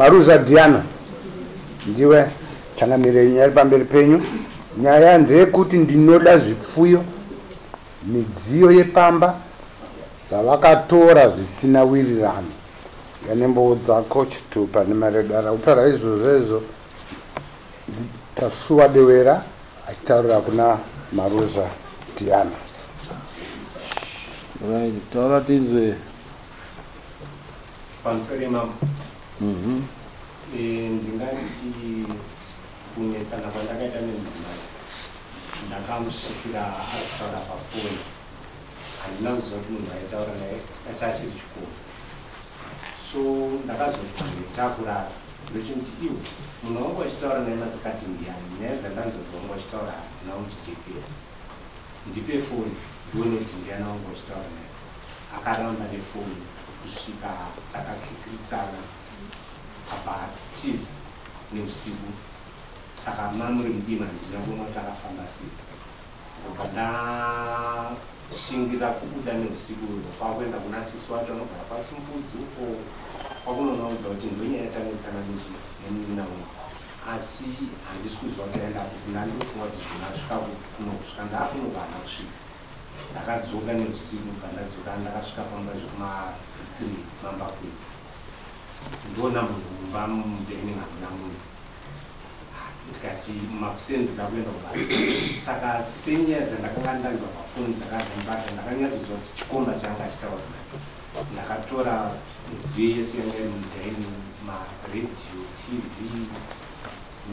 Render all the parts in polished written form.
Maruza Diana, ndiwe changamire nyaya iri pamberi penyu. Nyaya ndeyekuti ndinoda zvipfuyo, midziyo yepamba zvavakatora zvisina wirirano. Yanemboudza chitupa nemaredara kutaura izvozvo izvo. Tasuwa Dewera achitaurira kuna Maruza Diana. Right, taura tinzwe. Pamusoro, mambo. Ndingati kunetsana kwandakaita nemudzimai, ndakamusvikira ari kutaura pafoni. Handina kuziva kuti munhu aitaura naye ati achiri chikoro, so ndakazoti takurara ndochimti, "Iwe, munhu wangu achitaura naye masikati ndiani? Nyaya dzandanzonzwa wangu achitaura hadzina kundijekera. Ndipe foni ndione kuti ndiani wangu achitaura naye." Akaramba nefoni kusvika takakikiritsana apa tiza neusiku. Saka mamuri mudima, handina kuona kuti akafamba sei. Ndobva ndashingira kubuda neusiku uhwo kwakuenda kuna sisi wacho anogara kwaChimbudzi uko, kwakunonaudza kuti ndonyaya tanetsana nemunin'ina wangu, asi handisi kuziva kuti aenda kupi. Ndandikufunga kuti zvinhu asvika kuno, zvikanzi akuno haana kusvika. Ndakadzoka neusiku. Bva ndadzoka, ndakasvika pamba zvekuma 3 mambakwedza, ndoona munhu mumba mudheni, hamuna munhu. Ndikati makuseni ndoda kuenda kubasa. Saka senyaya dzandakanga ndanzwa pafoni dzakadzambata, ndakanyatsoziva kuti chikomba changa achitaura naye. Ndakatora midziyo yese yanga iri mudhaini, maredhiyo, TV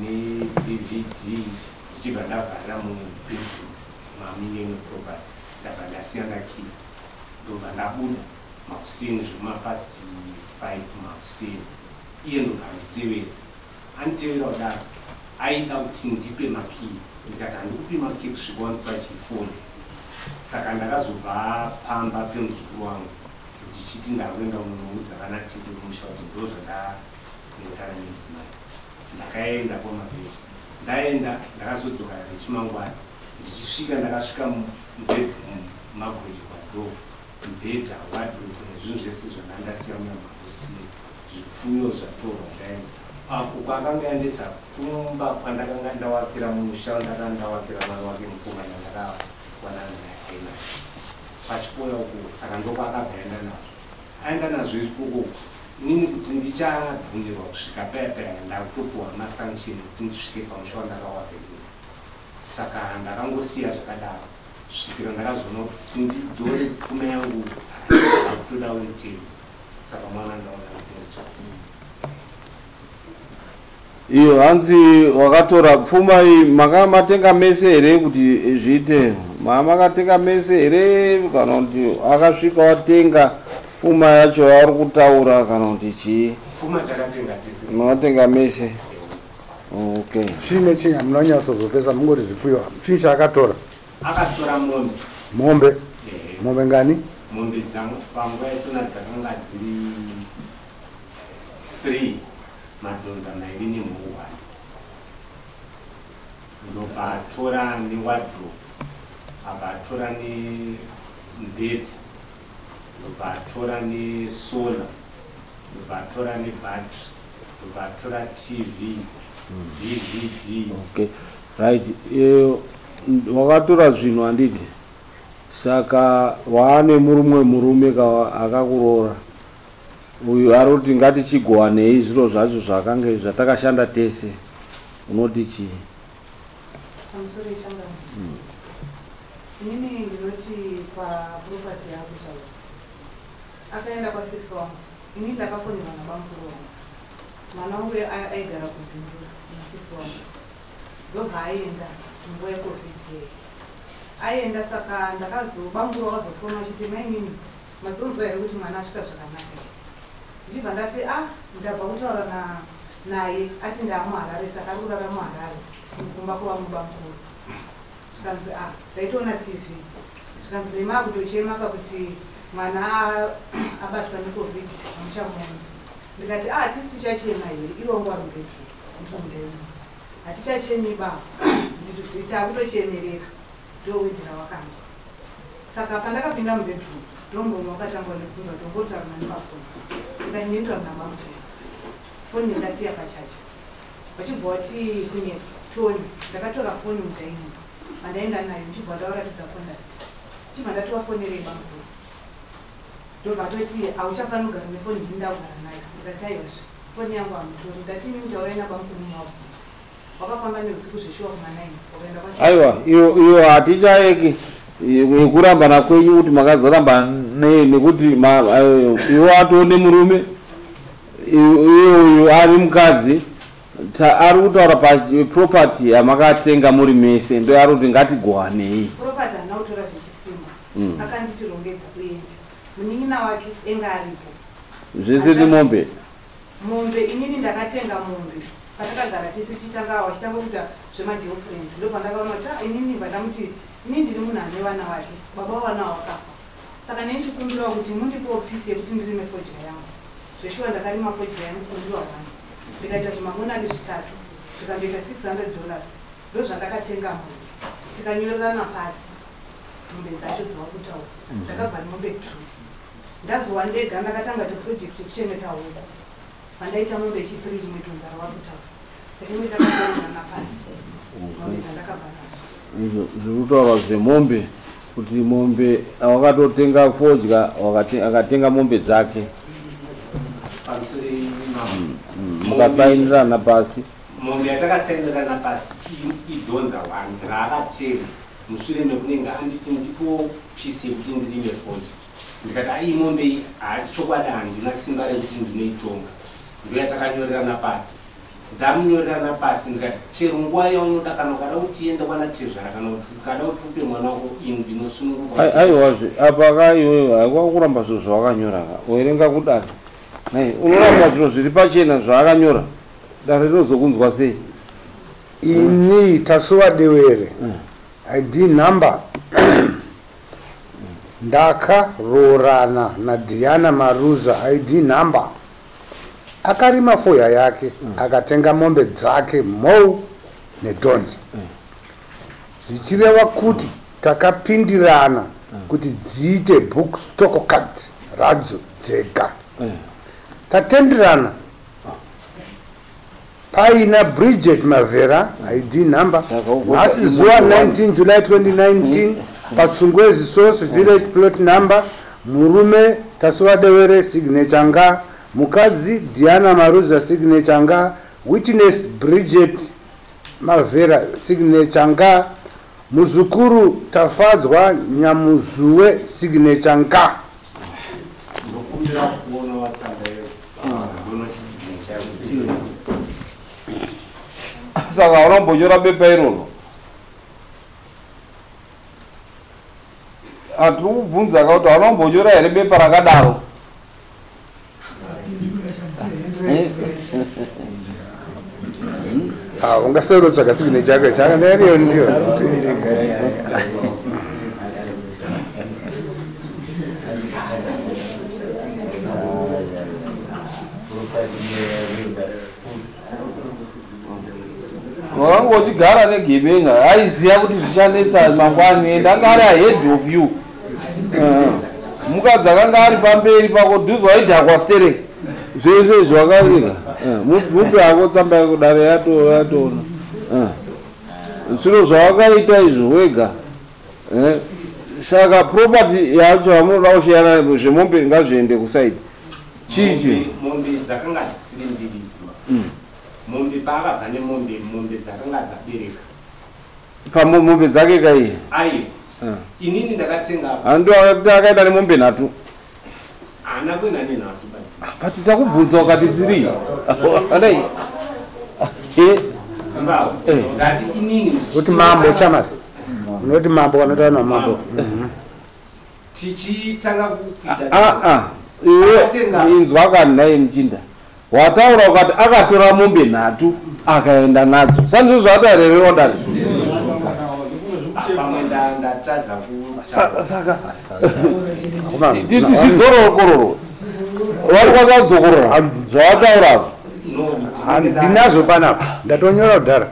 neDVD, ndichibva ndavharira mubedroom mamine property. Ndabva ndasiya ndakiya, ndobva ndabuda makuseni zvekuma 5 makuseni. Iye ndobva anditevera. Anditevera kudaro, aida kuti ndipe makiyi. Ndikati handikupi makiyi kusvika wandipa chifoni. Saka ndakazobva pamba pemuzukuru wangu ndichiti ndakuenda kunoudza vana tete kumusha kuti ndo zvandanetsana nemudzimai. Ndakaenda kwamapecha, ndaenda, ndakazodzoka nechimangwana. Ndichisvika, ndakasvika mubedroom magodywa door, mubhedha, wardrobe nezvinhu zvese zvandandasiya munyamakusiya, zvipfuyo zvatorwa zvaenda. Ako kwaakanga aendesa kumba kwandakanga ndawakira, musha wandakanga ndawakira mwana wake mukomana ndakawanana naye ainaye pachikora uko. Saka ndokwaakabva aenda nazvo. Aenda nazvo ikoko, inini kuti ndichabvumirwa kusvika paya paya, ndakutopiwa masanction kuti ndisvike pamusha wandakawaka ikoko. Saka ndakangosiya zvakadaro svikira ndakazoona kuti ndidzore pfuma yangu akutoda wetei. Saka mwana ndaona kutecha. Iyo hanzi wakatora pfuma iyi, maka matenga mese here kuti zviite? Makatenga mese here, kana kuti akasvika watenga pfuma yacho yauri kutaura, kana kuti chii? Pfuma takatenga tese. Makatenga mese, okay. Chii nechii hamunonyatsozopesa, mungoti zvipfuyo. Chii chaakatora? Akatora mombe. Mombe? Ehe. Mombe ngani? Mombe dzangu panguva yachona dzakanga dziri 3, madhonza mairi nemhou 1. Ndobva atora newardrobe, abva atora nemubhedha, ndobva atora nesolar, ndobva atora nebattery, ndobva atora TV, DVD. Okay, right. Wakatora zvinhu, handiti? Saka waane murume, murume akakuroora uyu ari kuti ngatichigowanei zviro zvacho zvakange zvatakashanda tese. Unoti chii? Pamusoro yechangano, inini ndinoti paproperty yangu chaiyo, akaenda kwasisi wangu. Inini ndakafonerwa nabamukuru wangu. Mwana wangu aigara kuBindura nasisi wangu, ndobva aenda munguva yeCovid yeye aenda. Saka ndakazo bamukuru wakazofona uchiti, "Mainini, mazonzwa here kuti mwana asvika zvakanaka here?" Ndichibva ndati, "A, ndabva kutaura naye, ati ndaamuHarare, saka ari kurara muHarare kumba kwavamwe bamukuru." Zvikanzi, "A, ndaitoona TV." Zvikanzi, "Mema akutochema kakuti mwana abatwa neCovid, hamuchamuoni." Ndikati, "A, hatisi tichachema here? Iwe wangu wari mubedroom, ndiri mudining, hatichachemi ba, takutochemerera." Ndowidhira wakanzwa. Saka pandakapinda mubedroom, ndomurume wakatanga nekubvunza kuti, "Wangotaura nani pafoni?" Ndikati, "Ndinotaura nabamutera." Foni ndasiya pachacha. Vachibva vati kunyepa Tony, ndakatora foni mudining mandaenda nayo ndichibva ndavaratidza conduct. Ndichibva ndatovafonerei bamukuru. Ndobva atoti hauchafaniri kugara nefoni ndini ndakugara nayo. Ndikati aiwazve foni yangu hamutori. Ndati imimi taurai nabamukuru muvabvunze. Wakafamba neusiku zveshuwa kuma 9 wakaenda kwa Aiwa, iyo iyo hatichaeki yekurambana kwenyu kuti makazoramba nei nekuti iwe atoo nemurume iye uyu ari mukadzi ari kutaura paproperty yamakatenga muri mese ndo ari kuti ngatigowanei. Property haana kutora zvechisimba. Akanditi rongedza uende. Munin'ina wake enga aripo. Zvese nemombe. Mombe inini ndakatenga mombe patakagara tese tichitanga wachitanga kuita zvemagirlfriends ndopandakaona kuti ah, inini bva ndamuti inini ndiri munhu ane vana vake baba vavana vakafa saka nei ndichikumbirawo kuti mundipewo pisi yekuti ndirime fodya yangu. Zveshuwa ndakarima fodya yangu kumbiwa one ndikaita zvimamonaki zvitatu zvikandoita $600 ndozvandakatenga mombe tikanyorerana pasi mombe dzacho dzawakutaura ndakabva nemombe 2 ndazova ndega ndakatanga kuti project yekuchengeta huku pandaita mombe yechi 3 rimwe donza rawakutaura tainge takaonana pasi mombe dzandakabva nadzo. Izvo zviri kutaurwa zvemombe kuti mombe wakatotenga fodya akatenga mombe dzake mukasainirana pasi. Mombe yatakasainirana pasi idhonza 1 raakatenga mushure mekunenge anditi ndipo pisi yekuti ndirime fodya ndikati ai mombe iyi chokwadi handina simba rekuti ndinoitonga ndoyatakanyorerana pasi. Ndamunyorerana pasi ndikati chero nguva yaunoda kana ukada kuti iende kwana tezvara kana kuti ukada kuti upe mwana wako ini ndinosununguka. Aiwazve apa ka iwewe haikwa kuramba zviro zvawakanyora ka werenga kudare nai unoramba zviro zviri pachena zvaakanyora dare rinozokunzwa sei? Ini Tasuwa Dewere ID number ndakaroorana naDiana Maruza ID number akarima foya yake akatenga mombe dzake mhou nedhonza zvichireva kuti takapindirana kuti dziite book stock card radzo dzega tatenderana paina Bridget Mavhera ID number nhasi zuva 19 July 2019 paTsungwezi Source Village plot number murume Tasuwa Dewere signature nga mukadzi Diana Maruza signature nga witness Bridget Mavhera signature nga muzukuru Tafadzwa Nyamuzuwe signature nga. Ndokumbira kuona watsamba iyo. Saka unombonyora bepa iroro hatiri kubvunza ka kuti haunombonyora here bepa rakadaro. Ungaserotsvaga signature yako chakandariyo ndiyo. Wakanga uchigara negebenga aiziva kuti zvichanetsa mangwani and anga ari ahead of you. Mukadzi akanga ari pamberi pako dhuzi waidhakwa stereki zvese izvi wakavika. Mupe hako tsamba yako dare yatoona zviro zvawakaita izvo wega. Saka property yacho yamunoda kushiyana zvemombe ngazviende kusaidi chii Mombe dzakanga dzisiri mbiri idzi. Mombe paakabva nemombe mombe dzakanga dzabereka. Pamombe dzake kaiye? Aiwa, inini ndakatenga. Hando akaenda nemombe nhatu. Haana kuenda nenhatu badzi. But takubvunza ukati dziri adai. Zimbabwe ndati inini Kuti mambo chamari unoti mambo vanotaura namambo. Tichitanga kuita Iwe inzwa kani nai muchinda wataura ukati akatora mombe nhatu akaenda nadzo sandizvo zvawatarerewa dare. Pamwe ndatadza ku Saka tizvidzorokororo vari kwanisa kudzokorora zvawataura. Handinazvo panapa ndatonyora kudhara.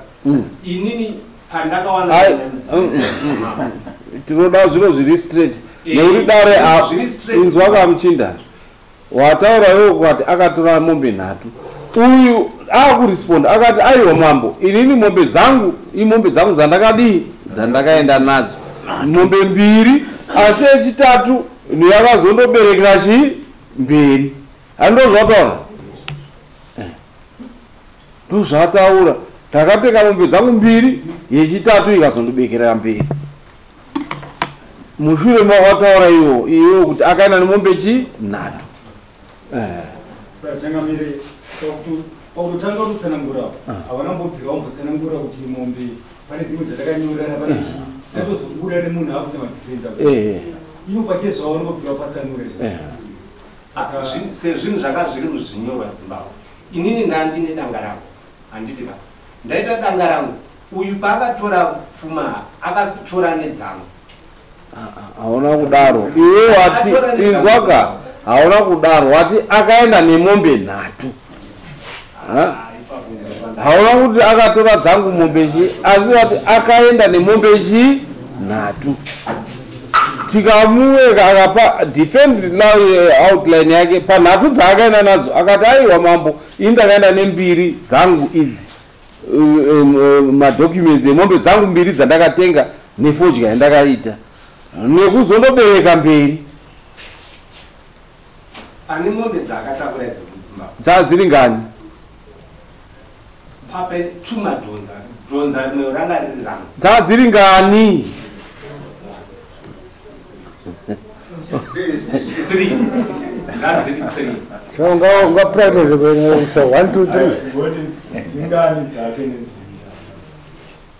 Inini pandakawana Tinoda zviro zviri straight nekuti dare inzwa kamuchinda wataura iwe ukati akatora mombe nhatu Uyu akuresponda akati aiwa mambo, inini mombe dzangu imombe dzangu dzandakadii, dzandakaenda nadzo mombe mbiri, asi yechitatu yakazondoberekera chii mberi. Handozvataura, ndozvataura. Ndakatenga mombe dzangu mbiri, yechitatu ikazondobekerera mberi. Mushure mawataura iwo iwo kuti akaenda nemombe chi nhatu. Changamire, pakutotanga kutsanangura havana mbobvira vambotsanangura kuti mombe pane dzimwe dzatakanyorerana, pane chii dzatozobuda nemunhu akusema defense. Ivo pachezvavo vanongobvira vapatsanura izvo. Sezvinhu zvanga zviri muzvinyorwa Zimbabwe, inini ndandine danga rangu, handiti ka? Ndaita danga rangu. Uyu paakatora pfuma akatora nedzangu. Hauna kudaro iwe, wati inzwaka, hauna kudaro. Wati akaenda nemombe nhatu. Ha? Hauna kuti akatora dzangu mombe chi, asi wati akaenda nemombe chi nhatu. Tikamuweka akapa defend outline yake panhatu dzaakaenda nadzo, akati aiwa mambo, ini ndakaenda nembiri dzangu idzi, madocuments emombe dzangu mbiri dzandakatenga nefodya yandakaita nekuzondobereka mberi. Pane mombe dzaakatakura idzo kudzimba. Dzadziri ngani? Pape tumadhonza, dhonza rimwe ranga riri rangu. Dzadziri ngani? Three, ngadziri three. So ungapractice kuisa 1 2 3. Ngoti dzingani dzake nedziri dzake?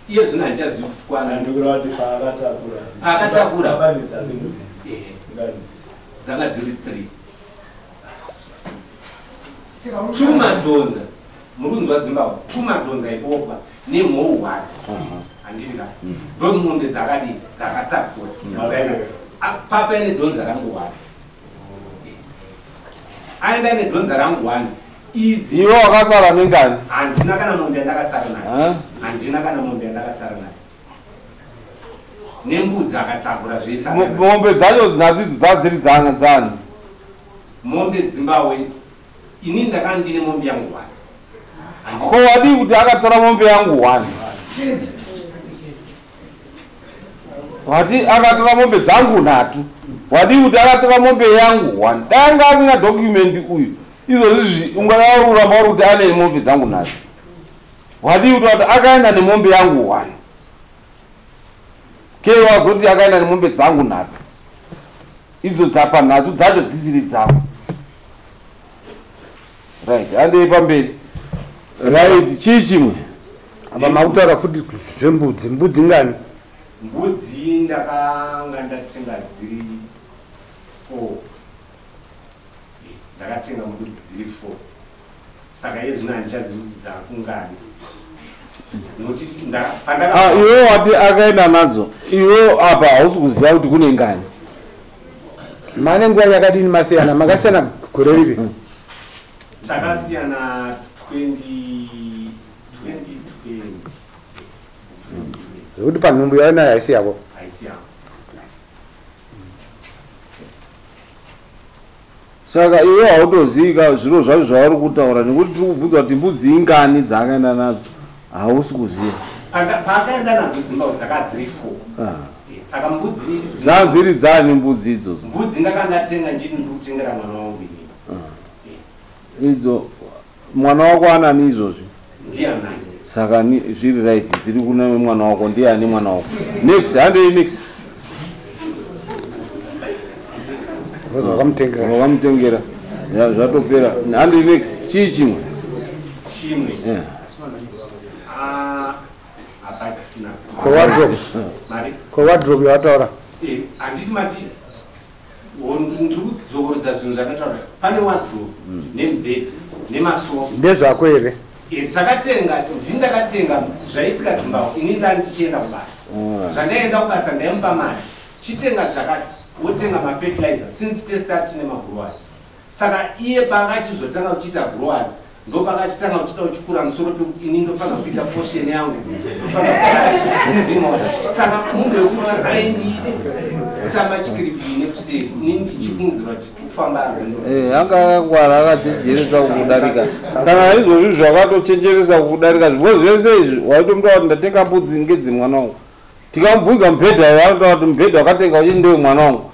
Iye zvino handichazivi kuti kwana. Ndikureva kuti paakatakura. Paakatakura. Pane dzake nedziri. Ngani dziri? Dzanga dziri three, tumadhonza. Muri kunzwa Zimbabwe? Tumadhonza ibopwa nemhou hwake, handiti ka? Ndo mombe dzakadii dzakatakura. Papa ine dhonza rangu one, aenda nedhonza rangu one idzi. Iwe wakasara nengani? Handina kana mombe yandakasara nayo. Ha? Handina kana mombe yandakasara nayo, nembudzi akatakura zvese. Mombe dzacho nhatu idzo dzadziri dzana dzani? Mombe Dzimbabwe, ini ndakanga ndine mombe yangu one. Ko wadii kuti akatora mombe yangu one? Wati akatora mombe dzangu nhatu, wadii kuti akatora mombe yangu one? Dai anga asina document uyu izvozvizvi, ungada kuramba uri kuti ane mombe dzangu nhatu. Wadii kuti wati akaenda nemombe yangu one? Ke wazoti akaenda nemombe dzangu nhatu, idzo dzapa nhatu dzacho dzisiri dzangu. Right, handei pamberi. Right, chii chimwe? Apa makutaura futi zvembudzi. Mbudzi ngani? Mbudzi ndakanga ndatenga dziri four. Ndakatenga mbudzi dziri four, saka iye zvino handichazivi kuti dzakungani, nokuti pandaka Ah, iwe wati akaenda nadzo, iwe apa hausi kuziva kuti kune ngani. Mane nguva yakadini masiyana? Makasiyana gore ripi? Takasiyana 20 2020. Zvekuti panhumbu yainayo haisi yako? Haisi yangu. Saka iwe hautozivika zviro zvacho zvauri kutaura, nekuti tiri kubvunza kuti mbudzi ingani dzaakaenda nadzo, hausi kuziva. Paakaenda nadzo Dzimbabwe dzaka dziri four. Ah. Saka mbudzi Dzadziri dzani mbudzi idzodzo? Mbudzi ndakanga ndatenga ndini, ndiri kutengera mwana wangu inini. Idzo mwana wako anani izvozvi? Ndianani. Saka zviri right, dziri kuna mwana wako. Ndiani mwana wako? Next, handei next. Roza wakamutengera. Wakamutengera. Ya, zvatopera. Handei next. Chii chimwe? Chimwe? Yeah. Ah, hapachisina. Ko wardrobe? Mari? Ko wardrobe yawataura? Handiti mati ndiri kudzokorodza zvinhu zvakataura. Pane wardrobe nemubhedhi nemasofa. Ndezvako here? Takatenga, ndini ndakatenga. Zvaitika Dzimbabwe, ini nda ndichienda kubasa. Zvandaenda kubasa ndaimupa mari, chitenga zvakati, wotenga mafertilizer, since testa tine magrowers. Saka iye paakachizotanga kuchiita growers, Ndopakachitanga kuchita uchikura musoro pekuti ini ndofanira kuita portion yangu. Saka munhu wekuti aindide kutamba chikiribidi nekuseri, ini ndichifungidzirwa kuti tikufamba. Anga akangwara, akachenjeresa kukudarika. Kana izvozvi zvakatochenjeresa kukudarika, zvipo zvese izvi waitomuta kuti ndatenga mbudzi ngedzemwana wangu. Tikamubvunza mubhedha, anotaura kuti mubhedha wakatenga uchiti ndewe mwana wangu.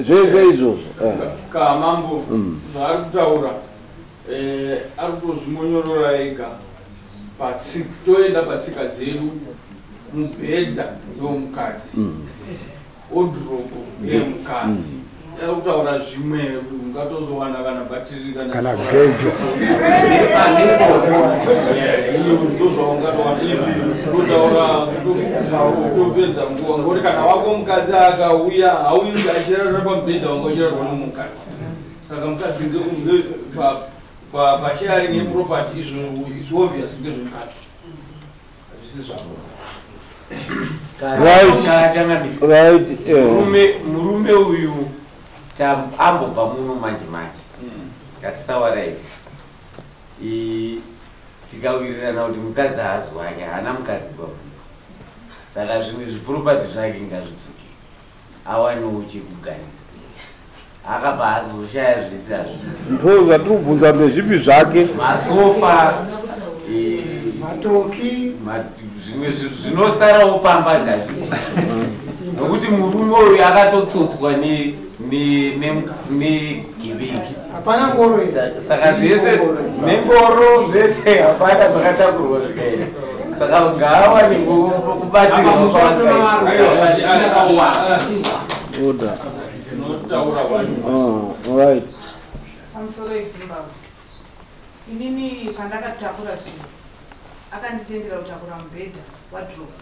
Zvese izvozvo. Kamambo, zvaari kutaura ari kutozvimonyorora ega. Toenda patsika dzedu, mubhedha ndewomukadzi, wardrobe ndeyemukadzi. Ari kutaura zvimwe ungatozowana kana bhatiri. Kana gejo. Ndozvaungatowana izvi. Ndotaura kutopedza nguva, ngekuti kana wako mukadzi akauya, hauyi achirarira pamubhedha wanga uchirarwa nomukadzi. Saka mukadzi pasharing yeproperty, izvo is obvious ngezvemukadzi, hazvisi zvako. Right. Murume uyu ambobva muno manje manje, ngatisawarai. Tikawirirana kuti mukadzi haazi wake, haana mukadzi pamuno, saka zvimwe zviproperty zvake ngazvidzoke, awanewo chekugarira. Akabva azoshaya zvese hazvi. Ndo zvatiri kubvunza kuti zvipi zvake. Masofa, matoki, zvimwe zvinosarawo pamba ngazvi, nokuti murume uyu akatotsotswa negebengi. Hapana ngoro. Saka zvese nengoro zvese hapana, zvakatakurwa zvikaenda. Saka ngaawane kubatsirwa. Order. Tinotaura wani. Oh, right. Pamusoro yeZimbabwe, inini pandakatakura zvinhu, akanditendera kutakura mubhedha, wardrobe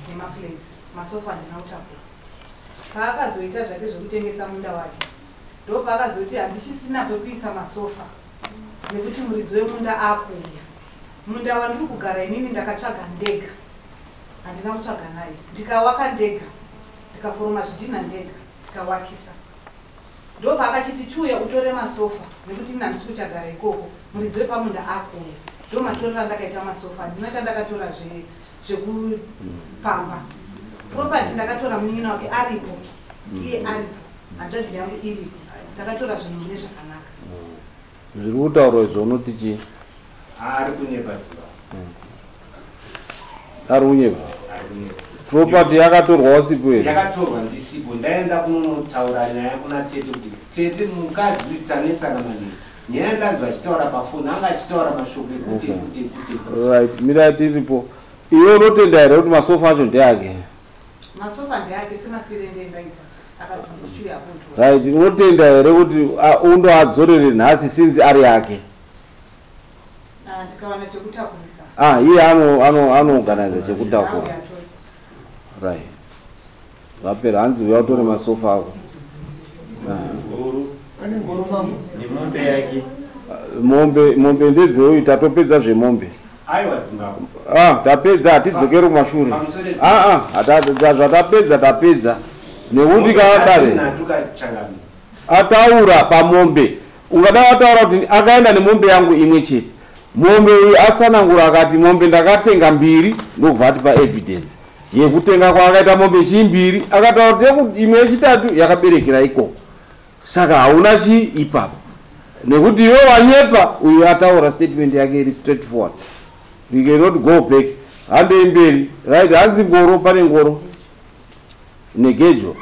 nemaplates. Masofa handina kutakura. Paakazoita zvake zvekutengesa munda wake, ndopaakazoti handichisina pekuisa masofa nekuti muridzi wemunda akuuya. Munda wandiri kugara inini ndakatsvaga ndega, handina kutsvaga naye. Ndikawaka ndega, ndikaforoma zvidhina ndega, ndikawakisa. Ndopaakachiti chiuya utore masofa nekuti ini handisi kuchagara ikoko, muridzi wepamunda akuuya. Ndo matorero andakaita masofa. Handina chandakatora zvekupamba. Property ndakatora munin'ina wake aripo, iye aripo, hanzvadzi yangu iripo. Ndakatora zvinhu mune zvakanaka. Zviri kutaurwa izvo unoti chii? Ari kunyepa, dzimba. Ari kunyepa? Ari kunyepa. Property yakatorwa wasipo here? Yakatorwa ndisipo. Ndaenda kunonotaura nyaya kuna tete kuti, "Tete, mukadzi uyu tanetsana maningi." Nyaya ndanzwa achitaura pafoni, anga achitaura mashoko ekuti ekuti ekuti ekuti. Right, mira, tiripo. Iwe unotenda here kuti masofa acho ndeake? Masofa ndeake, semasirende endaita, akazoti chiuya apotora. Right, unotenda here kuti undoadzorere nhasi sinzi ari yake? Ah, ndikawana chekutakurisa. Ah, iye anoorganiza chekutakura. Auya atore. Right, zvapera. Hanzi uya utore masofa ako. Ane ngoro, mambo. Nemombe yake. Mombe ndedzeuyu, tatopedza zvemombe. Aiwa, Zimbabwe. Ah, tapedza, hatidzokeri kumashure. Ah, ah, zvatapedza tapedza, nekuti kadare Natukachangamira. Ataura pamombe, ungada ataura kuti akaenda nemombe yangu imwe chete. Mombe uyu atsanangura akati mombe ndakatenga mbiri, ndobva atipa evidence yekutenga kwaakaita mombe chimbiri. Akataura kuti imwe yechitatu yakaberekera ikoko. Saka hauna chii ipapo nekuti iwe wanyepa. Uyu ataura statement yake iri straight forward, we cannot go back. Handei mberi. Right, hanzi ngoro, pane ngoro negejo.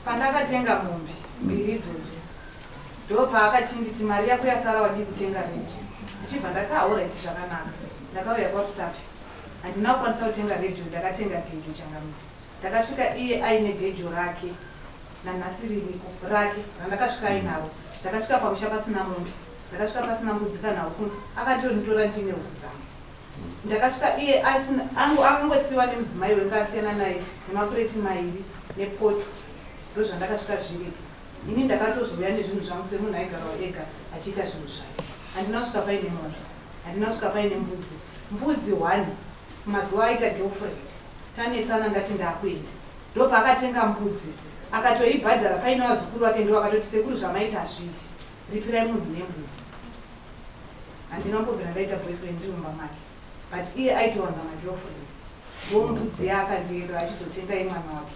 Pandakatenga mombe mbiri idzodzo, ndopaakachinditi mari yako yasara wadii kutenga redhiyo. Ndichibva ndati, "Alright, zvakanaka." Ndakauya kwaRusape, handina kukwanisa kutenga redhiyo, ndakatenga gejo, changamire. Ndakasvika iye aine gejo rake, nanhasi ririko rake randakasvika ainaro. Ndakasvika pamusha pasina mombe, ndakasvika pasina mbudzi kana huku, akatonitora ndiine huku dzangu. Ndakasvika iye akangosiyiwa nemudzimai wenge asiyana naye nemapureti mairi nepoto. Ndozvandakasvika zviripo. Ini ndakatozouya nezvinhu zvangu semunhu aigarawo ega achiita zvinhu zvake. Handina kusvika paine mombe, handina kusvika paine mbudzi. Mbudzi one, mazuva aita girlfriend, tanetsana, ndati ndaakuenda, ndopaakatenga mbudzi, akatoibhadhara paine vazukuru vake. Ndo akatoti, "Sekuru, zvamaita hazviiti, ripirai munhu nembudzi." Handina kumbobvira ndaita boyfriend ndiri mumba make, but iye aitowanza magirlfriends. Ndombudzi yaakandiendera achizotenga imwana wake.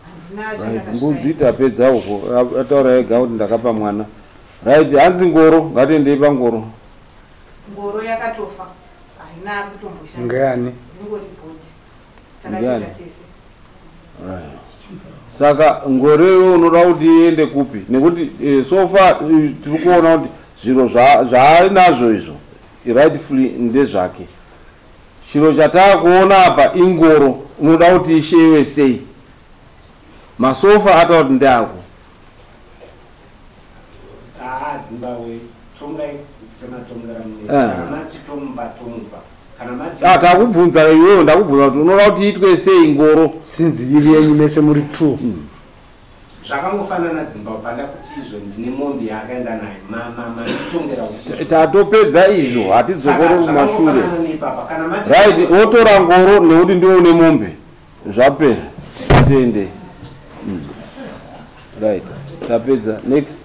Handina Right, chandakasvika. Mbudzi tapedza uko. Ataura ega kuti ndakapa mwana. Right, hanzi ngoro, ngatiendei pangoro. Ngoro yakatofa, haina kutomboshandisa. Ngeyani? Ndingori bhoti. Ngeyani? Takatenga tese. Right. Saka ngoro iyoyo unoda kuti iende kupi? Nekuti so far tiri kuona kuti zviro zvaainazvo izvo rightfully ndezvake. Chiro chataakuona apa ingoro, unoda kuti ishewe sei? Masofa ataura kuti ndeako. Haa, Dzimbahwe, tongai sematongera mune. Kana mati tomupa, tomupa. Kana mati Ah, takubvunza iwewe, ndakubvunza kuti unoda kuti iitwe sei ngoro. Sinzi iri yenyu mese muri two. Zvakangofanana, Dzimbahwe, panda kuti izvo ndine mombe yaakaenda nayo, manditongera kuti Tatopedza izvo, hatidzokorori Saka kumashure. zvakangofanana neipapa, kana mati Right, wotora ngoro nekuti ndiwo une mombe, zvapera, tiende. Right, tapedza, next.